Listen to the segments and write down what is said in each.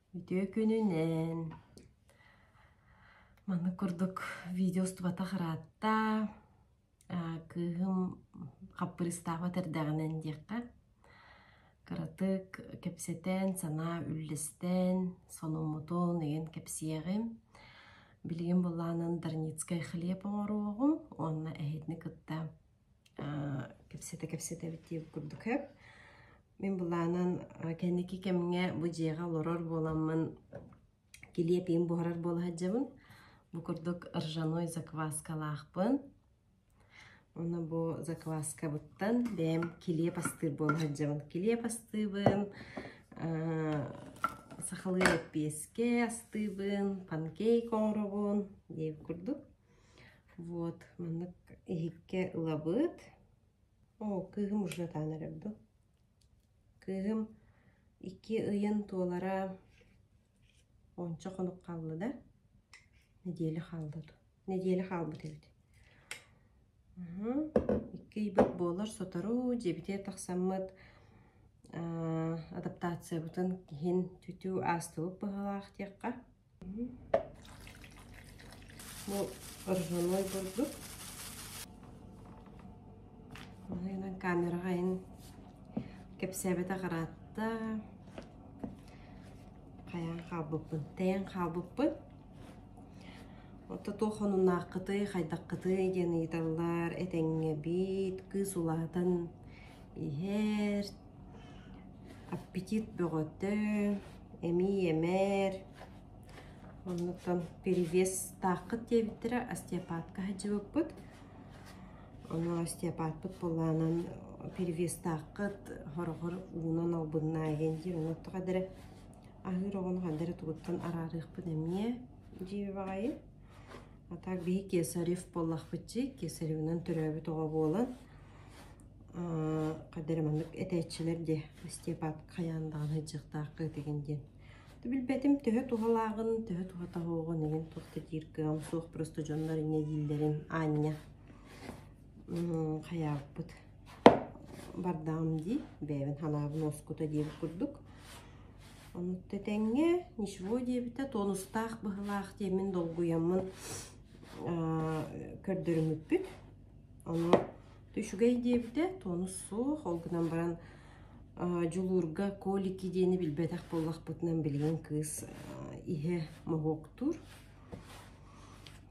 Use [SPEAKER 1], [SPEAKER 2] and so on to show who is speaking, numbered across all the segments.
[SPEAKER 1] Үтүө күнүнэн! Маннык курдук видео устубатах ыраатта. Кыыһым хаппырыыстаабат эрдэҕинэн диэххэ, кыратык кэпсэтэн, санаа үллэстэн, сонуммутун ыйан кэпсиэҕим. Билигин былаанын Дарницкай хлеб оҥоруоҕум уонна эһитини кытта кэпсэтэ-кэпсэтэбит диэбит курдук сөп. Мин былаанан кэнники кэмҥэ бу дьиэҕэ олорор буоламмын килиэп иин буһарар буола сылдьабын. Бу курдук ржаной закваскалаахпын. Уонна бу закваскабыттан бэйэм килиэп астыыр буола сылдьабын. Килиэп астыыбын, сахалыы лэппиэскэ астыыбын, панкейк оҥоробун диэбит курдук. Вот маннык иһиккэ ылабыт. Оо, кыыһым уже ытаан эрэр дуу. Кыыһым икки ыйын туолара уонча хонук хаалла да, нэдиэлэ хаалла дуу. Нэдиэлэ хаалбыт эбит. Икки ыйбыт буолар сотору дьиэбитигэр тахсаммыт адаптациябытын иһин түтүү аастыбыт быһыылаах диэххэ. Бу ржаной бурдук. Манан камераҕа ин кэпсээбэтэх ыраатта. Хайаан хаалбыппын, тэйэн хаалбыппын. Ото туох хонуннааххытый, хайдаххытый диэн ыйыталлар, этэҥҥэбит, кыыс улаатан иһэр, Аппетит бөҕөтө, эмиий эмээр, оннуттан перевес-тааххыт диэбиттэрэ, остеопатка сылдьыбыппыт. Ону остеопатпыт буоллаҕынан перевес-тааххыт хороҕор уунан албыннаа диэн диир. Ону тоҕо эрэ аһыыр оҕону ханна эрэ тугуттан араарыахпын эмиэ дьиибэ баҕайы. А так биһи кесарев буоллахпыт дии, кесаревынан төрөөбүт оҕо буолан хайда эрэ маннык этээччилэр дии остеопат хайаан даҕаны сылдьыахтааххыт игин диэн. Билбэтим төһө туһалааҕын, төһө туһата суоҕун игин туох да диир кыаҕым суох, просто дьоннор инньэ дииллэрин аанньа хайаабыппыт бардаҕым дии, бэйэбин санаабын уоскута диэбит курдук. Оннукта тэҥҥэ ничего диэбитэ, тонустаах быһыылаах диэммин долгуйаммын көрдөрүммүппүт. Ону үчүгэй диэбитэ, тонус суох, ол гынан баран Дьулуурга колики диэни билбэтэх буоллахпытынан билигин кыыс иһэ моһуоктуур.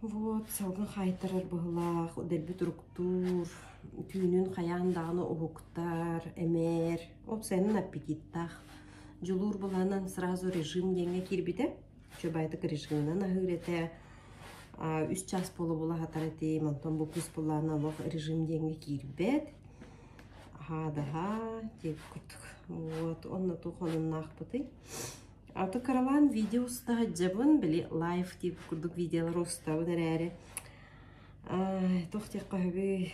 [SPEAKER 1] Вот, салгын хаайтарар быһыылаах, дэлби туруктуур, түүнүн хайаан даҕаны уһуктар, эмээр, уопсайынан аппетиттаах. Дьулуур былаанан сразу режим диэҥҥэ киирбитэ. Үчүгэйдик режиминэн аһыыр этэ. Үс чаас буола-буола аһатар этим, онтон бу кыыс былаана олох режим диэҥҥэ киирбэт. Аһаа-даһаа диэбит курдук. Вот, онно туох онуннаахпытый. Аты кыралаан видео уста сылдьабын, били лайв диэбит курдук видеолары устабын эрээри туох диэххэ сөбүй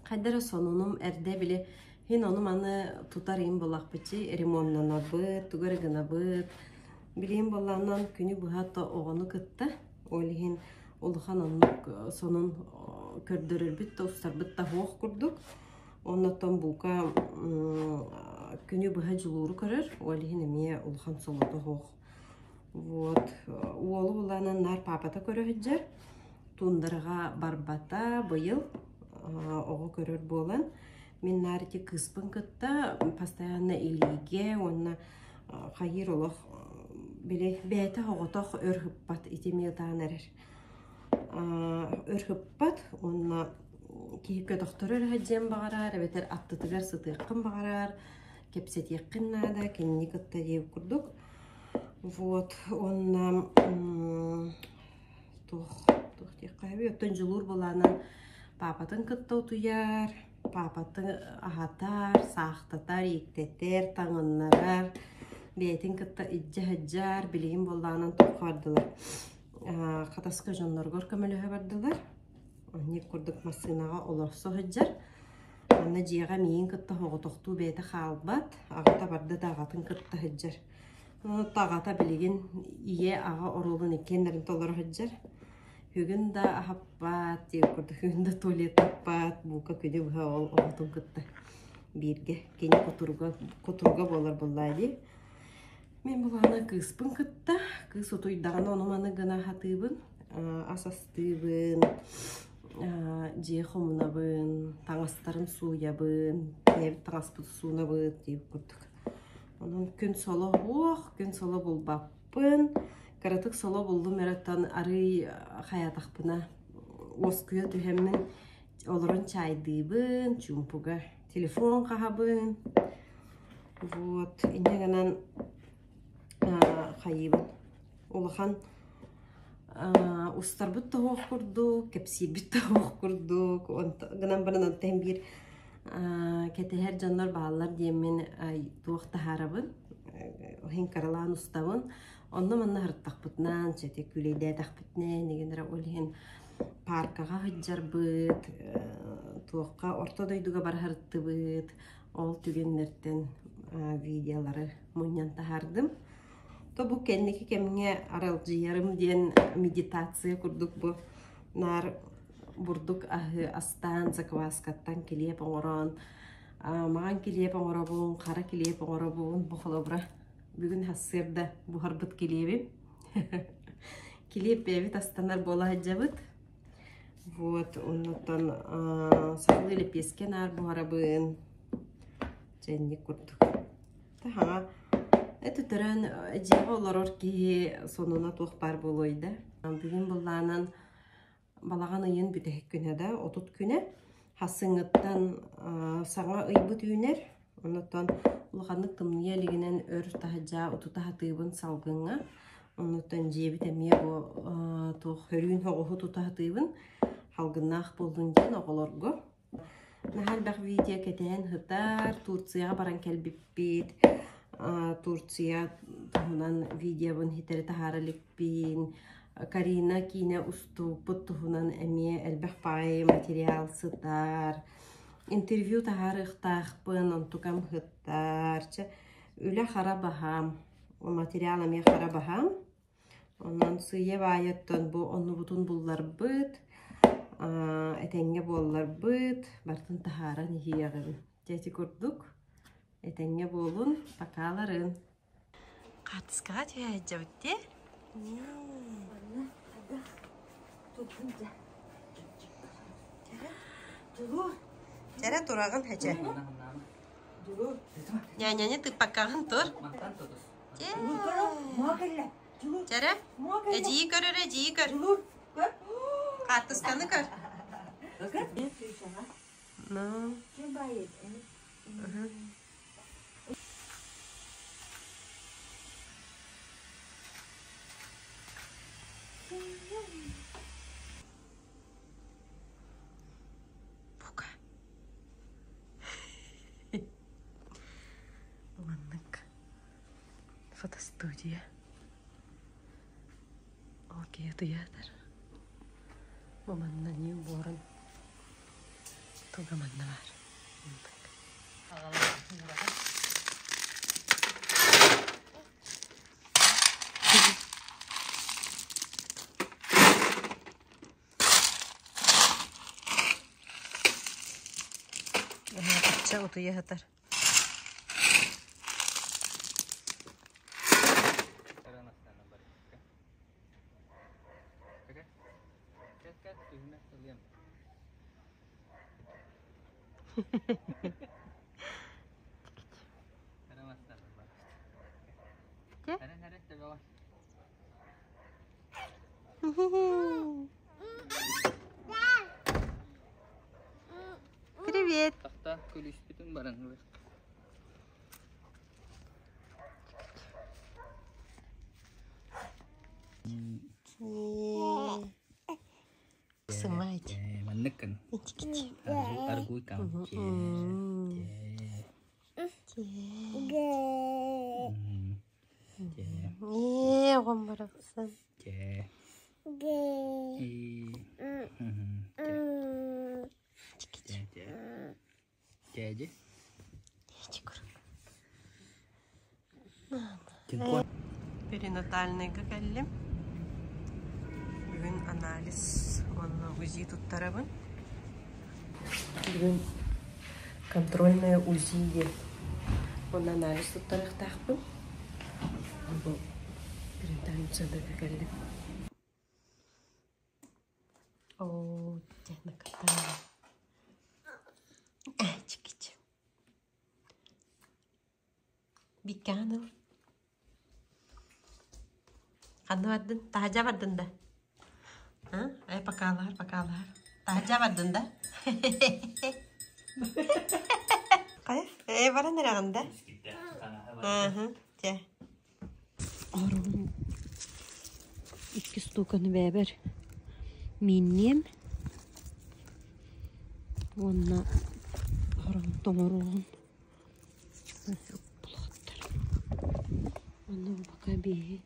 [SPEAKER 1] хайда эрэ сонунум эрдэ били иһин ону-маны тутар иһин буоллахпытчы ремоннанабыт, тугу эрэ гынабыт. Билигин буоллаҕынан күнү быһа то оҕону кытта, ол иһин улахан оннук сонун көрдөрөрбүт да устарбыт да суох курдук. Оннуттан бука күнү быһа дьулууру көрөр, ол иһин эмиэ улахан солото суох. Вот уолу булаанан наар паапата көрө сылдьар, туундараҕа барбата быйыл оҕо көрөр буолан мин наар ити кыыспын кытта постоянно илиигэ уонна хайыыр олох били бэйэтэ оҕотох өр ыппат ити эмиэ ытаан эрэр өр ыппат уонна киһи көтөхтөрөр эрэ дьиэн баҕарар эбэтэр аттытыгар сытыаххын баҕарар кэпсэтиэххин наада кинини кытта диэбит курдук вот уонна туох туох диэххэ сөбүй оттон дьулуур былаанан паапатын кытта утуйар паапатын аһатар саахтатар ииктэтэр таҥыннарар бэйэтин кытта илдьэ сылдьар билигин буоллаҕынан туохха бардылар Хатаска дьонноругар көмөлөһө бардылар Оннук курдук массыынаҕа олорсо сылдьар. Манна дьиэҕэ миигин кытта соҕотохтуу бэйэтэ хаалбат, аҕата барда да аҕатын кытта сылдьар. Аҕата билигин ийэ аҕа оруолун иккиэннэрин толоро сылдьар. Бүгүн да аһаппат, диир курдук бүгүн да туалеттаппат, буука күнү быһа ол оҕотун кытта бииргэ кини кутуруга, кутуруга буолар буоллаа дии. Мин булаана кыыспын кытта, кыыс утуйдаҕына ону-маны гына сатыыбын, ас астыыбын, дьиэ хомунабын, таҥастарын сууйабын, бэйэбит таҥаспытын суунабыт диэбит курдук. Онон күн соло суох, күн соло булбаппын. Кыратык соло буллум эрэ оттон арыый хайаатахпына уоскуйа түһэммин олорон чаайдыыбын, чуумпуга телефон хаһабын. Вот, инньэ гынан хайыыбын. Улахан устарбыт да оһох курдук, кэпсиирбит да оһох курдук, гынан баран онтон биир кэтэһэр дьоннор бааллар диэммин туох таһаарабын, иһин кыралаан устабын. Онно-манна сырыттахпытынан, чэти күүлэйдээтэхпитинэ, нэгэнэрэ ол иһин пааркаҕа сылдьарбыт, туохха орто дойдуга бара сырыттыбыт, ол түгэннэртэн видеолары мунньан таһаардым. То бу кэнники кэмҥэ аралдьыйарым диэн медитация курдук бу наар бурдук аһы астаан закваскаттан килиэп оҥорон маҕан килиэп оҥоробун, хара килиэп оҥоробун. Бу холобура бүгүн сарсыарда буһарбыт килиэбим. Килиэп бэйэбит астанар буола сылдьабыт. Вот, оннуттан сахалыы лэппиэскэ наар буһарабын. Дьэнник курдук. Таһаҕа өтөтөрөн дьиэҕэ олорор киһи сонуна туох баар буолуой да. Бүгүн былаанан балаҕан ыйын бүтэһик күнэ да, 30 күнэ. Хасыҥыттан саҥа ыйбыт үүнэр. Оннуттан улаханнык тымныйа илигинэн өр таһырдьа утута сатыыбын салгыҥҥа. Оннуттан дьиэбит эмиэ бу туох хөрүүн оҕуһу тута сатыыбын. Салгыннаах буоллун диэн оҕолорго. Наһаа элбэх видео кэтэһэн сытар. Турцияҕа баран кэлбиппит. Турция туһунан видеобын ситэри таһаара иликпин. Карина киинэ устууппут туһунан эмиэ элбэх баҕайы материал сытар. Интервью таһаарыахтаахпын, онтукам сыттар. Чэ, үлэ хара баһаам, материал эмиэ хара баһаам. Онон сыыйа-баайа оттон бу оннубутун булларбыт, этэҥҥэ буолларбыт, барытын таһааран иһиэҕим. Дьэ ити курдук, этэҥҥэ буолун, покаларын. Хаартыскаҕа түһэ сылдьабыт дии. Чэрэ тураҕын хэчэ. Ньээньэни тыыппаккаҕын тур. Чэрэ, эдьиий көрөр, эдьиий көр. Хаартысканы көр. Ну. Бука. Маннык фотостудия. Окей, тыйаатыр. Бу манна ньуу буорун туга манна баар. Ачча утуйа сытар. Привет.
[SPEAKER 2] Тахта күлүспүтүн баран
[SPEAKER 1] Сымайте.
[SPEAKER 2] Манныккын. Аргуй кам.
[SPEAKER 1] Ээ, оҕом барахсан. Перинатальныйга кэллим. Бүгүн анализ уонна УЗИ туттарабын. Бүгүн контрольное УЗИ диэн уонна анализ туттарыахтаахпын. Бу презентацияда кэллим. Оо, дьэ, накатаа. Чикич. Биккаан ыл. Ханна бардын? Таһырдьа бардын да? Ай, покалаар, покалаар. Таһырдьа бардын да? Хайа? Э, баран эрэҕин да? Чэ. Оругум икки стуканы бэбэр миинниэм уонна орон тоҥоруоҕум. Булаттар. Онно пока биэһи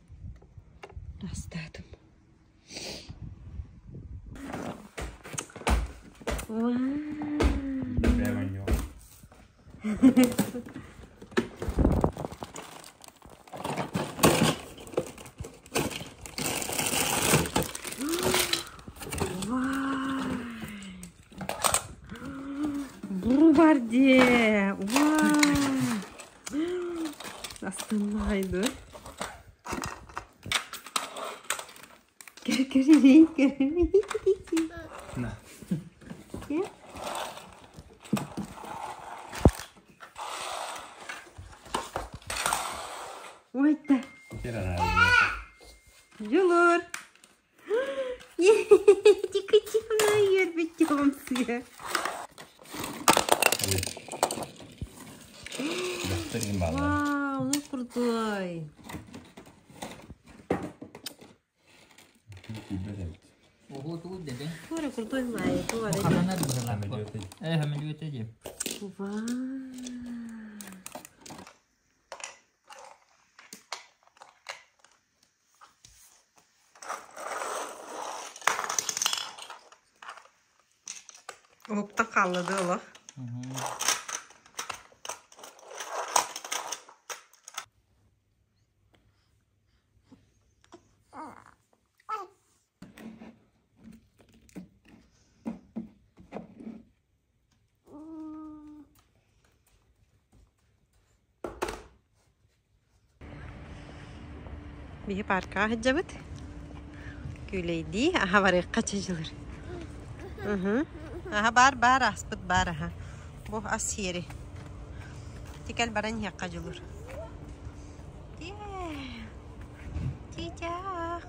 [SPEAKER 1] астаатым. Бу бар дии! Вау! Астыннайды. Кэрэ
[SPEAKER 2] На.
[SPEAKER 1] Ой-та. Дьулур. Тихо-тихо, үөрбүт Вау, ну крутой. Туора крутой май, туора. Вау. Уһуктан хаалла дуу олох? Биһи паркаҕа сылдьабыт. Күүлэйдии, аһа барыахха чыдьылыр. Аһа баар баар ааспыт баар аһа. Бу ас сиэри. Тикэл баран иһиэххэ дьулур. Титях.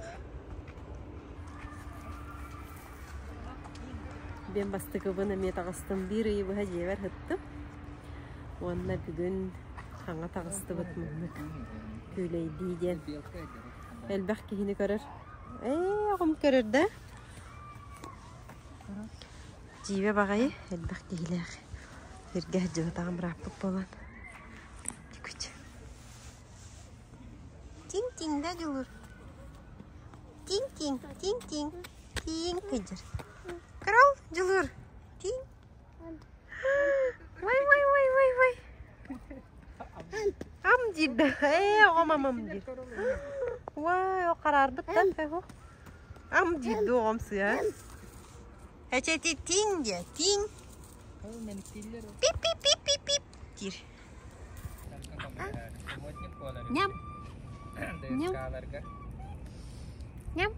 [SPEAKER 1] Биэн бастакыбын эмиэ таҕыстым. Биир ыйы быһа дьиэбэр сыттым. Уонна бүгүн хаҥа таҕыстыбыт маннык күүлэйдии диэн. Элбэх киһини көрөр. Ээ, оҕом көрөр да? Дьиибэ баҕайы элбэх киһилээх. Сиргэ сылдьыбатаҕым бырааппыт буолан. Тикүч. Тиҥ-тиҥ да дьулур. Тиҥ-тиҥ, тиҥ-тиҥ, тиҥ кыдьыр. Крол, Дьулур, тиҥ. Вай, вай, вай, вай, вай. Ам диир да, ээ, оҕом амам диир. Вай, о хараарбыт да, Ам диир дуу оҕом сыа. Эчэти тиҥ диэ, тиҥ. Пип-пип-пип-пип-пип диир. Ням. Ням. Ням.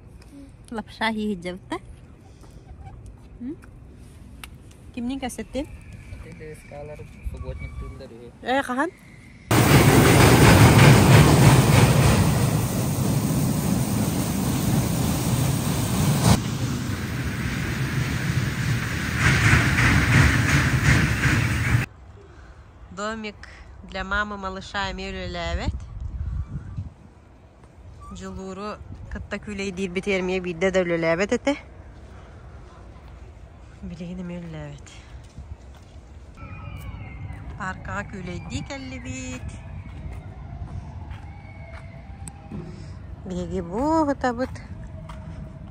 [SPEAKER 1] Лапша иһдьэбит да? Кимнин кэсеттин? Э, хаһан? Домик для мамы малыша эмиэ үлэлээбэт. Дьулууру кытта күүлэйдиирбитигэр эмиэ биирдэ да үлэлээбэт этэ. Билигин эмиэ үлэлээбэт. Паркаҕа күүлэйдии кэллибит. Биһиги бу ытабыт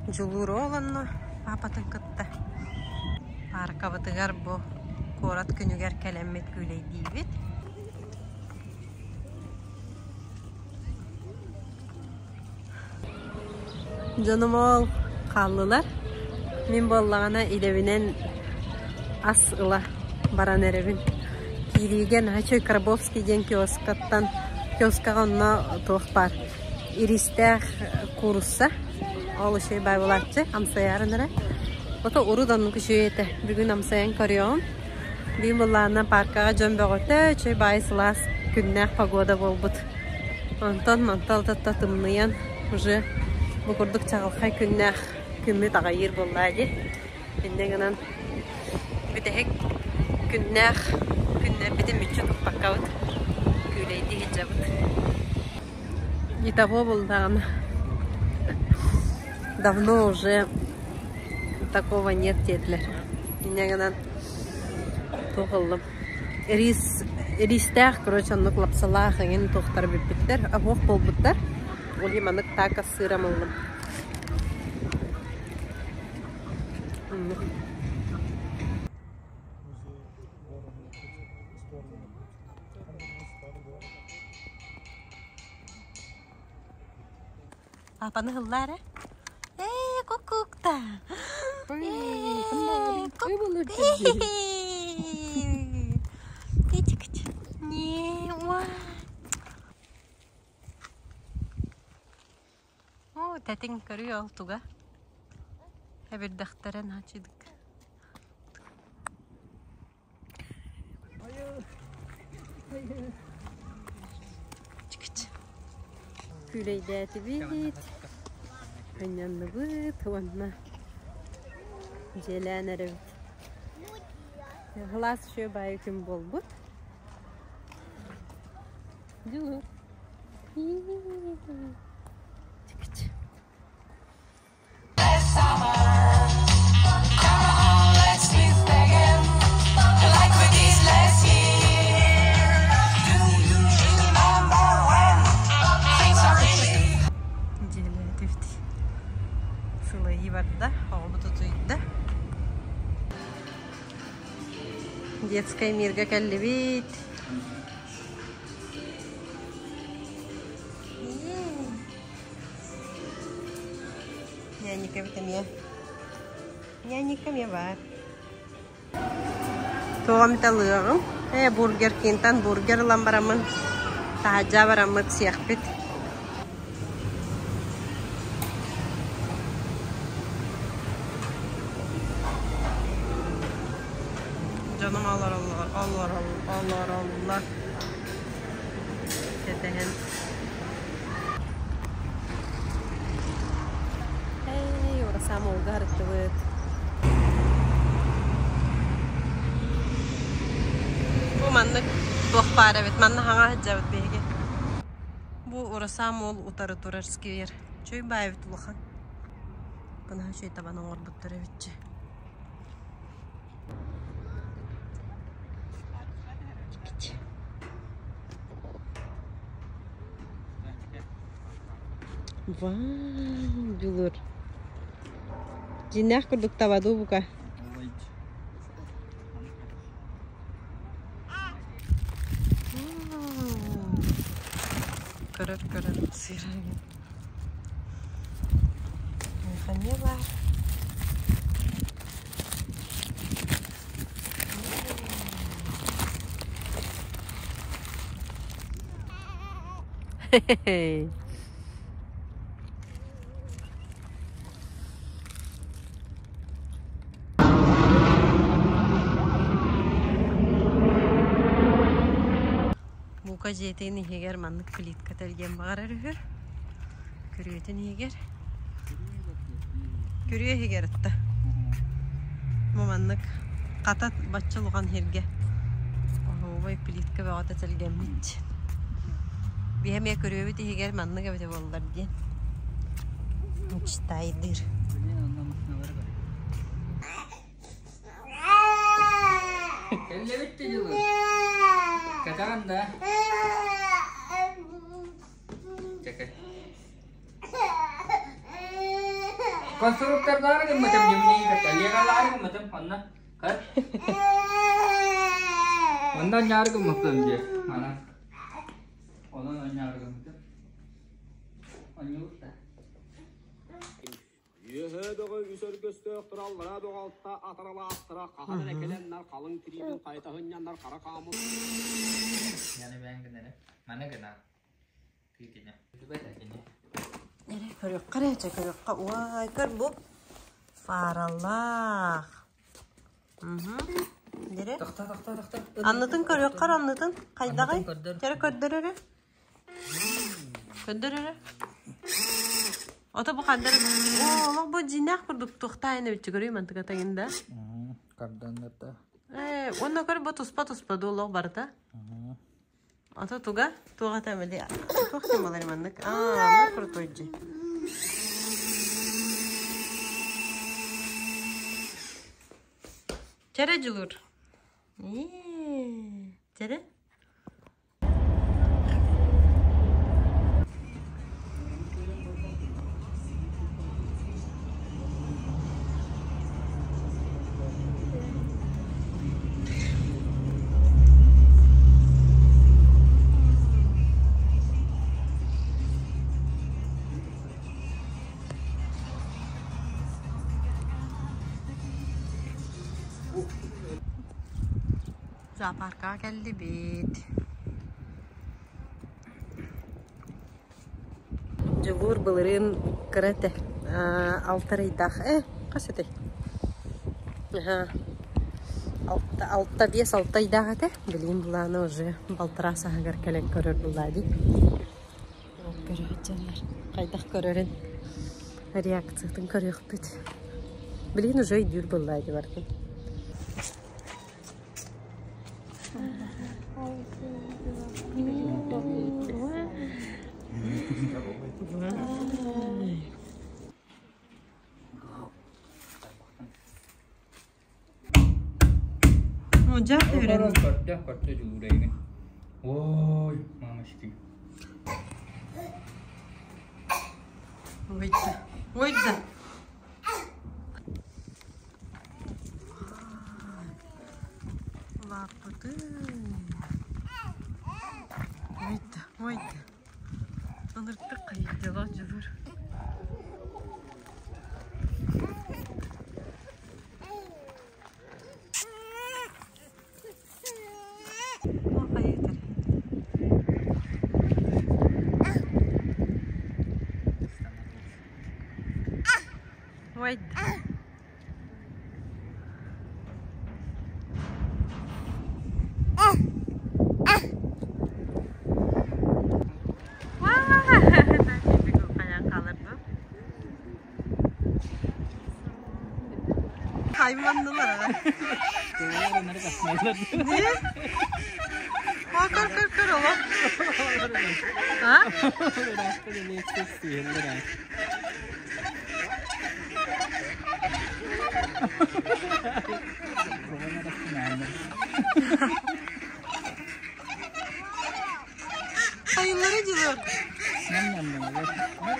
[SPEAKER 1] Дьулуур оҕолонно паапатын кытта. Паркабытыгар бу куорат күнүгэр кэлэммит күүлэйдиибит. Дьонум ол хааллылар. Мин буоллаҕына идэбинэн ас ыла баран эрэбин. Киириигэ наһаа үчүгэй Крабовский диэн киоскаттан киоскаҕа онно туох баар. Иристээх куурусса. Ол үчүгэй баай буолааччы, амсайарын эрэ. Ото урут оннук үчүгэй этэ. Бүгүн амсайан көрүөҕүм. Биир былаанынан паркаҕа дьон бөҕөтө, үчүгэй баай сылаас күннээх погода буолбут. Онтон мантал да тымныйан уже бу курдук чаҕылхай күннээх күммүт аҕайыыр буоллаа дии. Инньэ гынан бүтэһик күннээх күннэрбитин мүччү туппаккабыт күүлэйдии сылдьабыт. Итого булдаҕына давно уже такого нет диэтилэр. Инньэ гынан туох ыллым. Рис, ристээх, короче, оннук лапсалаах эҥин туохтар бүппүттэр, оһох буолбуттар. Ол иһин маннык тако сыром ыллым. Оннук. Папаны ылла эрэ. Ээ, кукукта. Ээ, Не, Оо, тэтиҥ көрүө ол туга. Эбирдэхтэрэ наачыдык. Күүлэйдээтибит, ынньанныбыт уонна дьиэлээн эрэбит. Кылаас үчүгэй баайы күн буолбут. Дьулур. Дьиэлээтибит. Сылайыы барда, оҕобут утуйда. Детскай мирга кэллибит. Нянька эмиэ. Нянька эмиэ баар. Туох эмит алыаҕым. Ээ, Бургер Кинтан бургер ылан бараммын, таһырдьа бараммыт сиэхпит. Дьонум олороллор, олороллор. Кэтэһэн. Эй, урасаам ууга ырыттыбыт. Бу маннык туох баар эбит, манна хаҥа сылдьабыт биһиги. Бу урасаам уол утары турар сквер. Чөй баайбыт улахан. Бынаһа чөй табан оҥорбуттар эбитчи. Вау, Дьулур. Дьиҥнээх курдук таба дуу бука. Көрөр көрөр сыырар. Эмиэ баар. Бука дьиэтин иһигэр маннык плитка тэлгиэн баҕарар үһү. Күрүөтүн иһигэр. Күрүө иһигэр ытта. Бу маннык хата бачча улахан иһиргэ оһуобай плитка бөҕөтө тэлгэммит. Биһи эмиэ күрүөбүт иһигэр маннык эбитэ буоллар диэн мечтайдыыр.
[SPEAKER 2] Кэллэбит дьылы. Кэтаҕын да? Чэкэ. Конструктордаары гыммытым дьимнии кытта. Легалаары гыммытым онно. Көр. Онно анньаары гыммыппын дии. Манан. Онон анньаары гыммытым. Анньуут да.
[SPEAKER 3] Үөһээ бөҕө үс өргөстөөхтөр аллараа бөҕө алта атаралаахтара хаһан эрэ кэлэннэр халыҥ тириитин хайта сынньаннар хара хаамы
[SPEAKER 2] Яны бэйэҥ гынары. Маны гына. Тыытыны. Түбэт этини.
[SPEAKER 1] Көрүөххэ эрэ, чэ көрүөххэ. Уай, көр бу фаралаах. Дире.
[SPEAKER 2] Тахта, тахта, тахта.
[SPEAKER 1] Аннытын көрүөххэ эрэ, аннытын. Хайдаҕый?
[SPEAKER 2] Аннытын көрдөр.
[SPEAKER 1] Чэрэ көрдөр эрэ. Көрдөр эрэ. Ото бу хандар. Оо, олох бу дьиҥнээх курдук туохтаайын эбит көрүй мантыка тагын да.
[SPEAKER 2] Карданнарда.
[SPEAKER 1] Ээ, уонна көр бу туспа-туспа дуу олох барыта. Ото туга? Туох этэ били? Туох диэн буолар маннык? Аа, мар крутой дьи. Чэрэ дьулуур. Ээ, чэрэ. Зоопаркаҕа кэллибит. Дьулуур былырыын кыра этэ, алта ыйдаах ээ хас этэй? Алта, алта биэс алта ыйдаах этэ. Билигин былаана уже балтараа саһыгар кэлэн көрөр буллаа дии. Көрөөт дьоннор хайдах көрөрүн реакциятын көрүөхпүт. Билигин уже өйдүүр буоллаа дии барытын. Мудьар түһэрэн.
[SPEAKER 2] Көрдө, көрдө дьулуурайгын. Ой, мамочки.
[SPEAKER 1] Ойда. Ойда. Лаппытын. Ойда, ойда. Ыныртык хайдала дьулур. О, хайытыр. Ойда. Hayvanlılar ha. Niye? Ha kır kır kır oğlum. Ha? Hayırları cılır.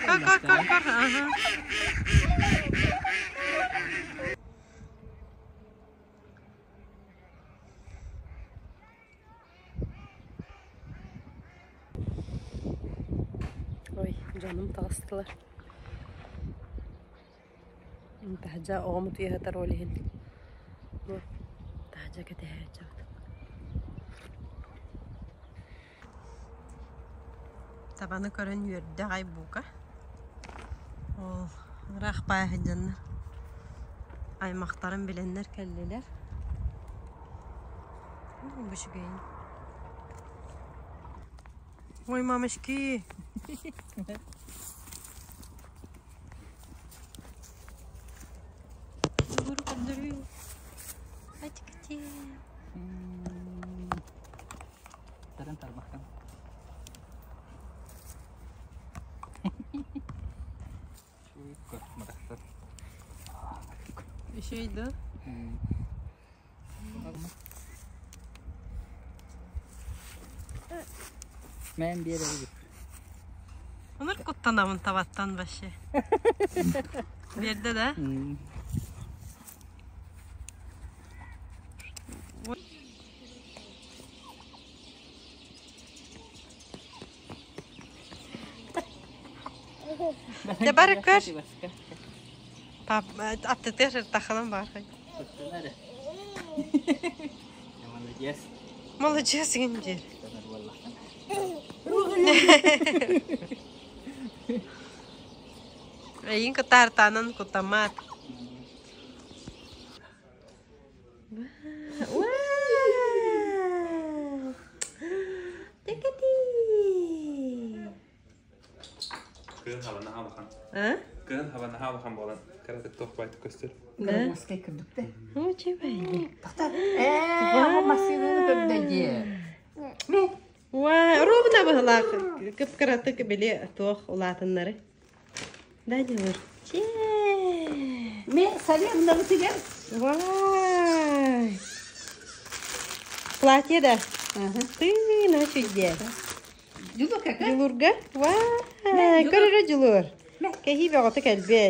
[SPEAKER 1] Kır kır kır kır. Aha. Ой, дьонум таҕыстылар. Таһдьа оҕом утуйа сытар ол иһин бу таһдьа кэтэһээччибит. Табаны көрөн үөрдэ аҕай Бука. Ол ыраах баайа сылдьаннар аймахтарын билэннэр кэллилэр. Бу үчүгэйин. Ой, мамочки! Бүгүр көрдөрүү. Ачкачи.
[SPEAKER 2] Таран тарбахтан.
[SPEAKER 1] Үчүгэй да?
[SPEAKER 2] Мен биэрэбит.
[SPEAKER 1] Онор куттанабын табаттан вообще. Биэрдэ да? Дьэ бары көр. Пап, аттытыар ыртахалан баар.
[SPEAKER 2] Молодец.
[SPEAKER 1] Молодец гин диир. Эйин кытаартаанан кутамаат.
[SPEAKER 4] Кыһын хабана хаалахан.
[SPEAKER 1] А?
[SPEAKER 4] Кыһын хабана хаалахан буолан кыратык туох байтык көстөр.
[SPEAKER 2] Москва кырдыкты.
[SPEAKER 1] Очень
[SPEAKER 2] Тохтор. Ээ, массыынаны көрдө дии.
[SPEAKER 1] Уа, ровно быһылаах кып-кыратык били туох улаатыннары. Да, Дилор? Че.
[SPEAKER 2] Ме салем набытыгар.
[SPEAKER 1] Вай. Платье да? Ты на чуде.
[SPEAKER 2] Дьулур кака?
[SPEAKER 1] Дьулурга? Вай, көрөрө Дьулур. Кэһии бөҕөтө кэлбит.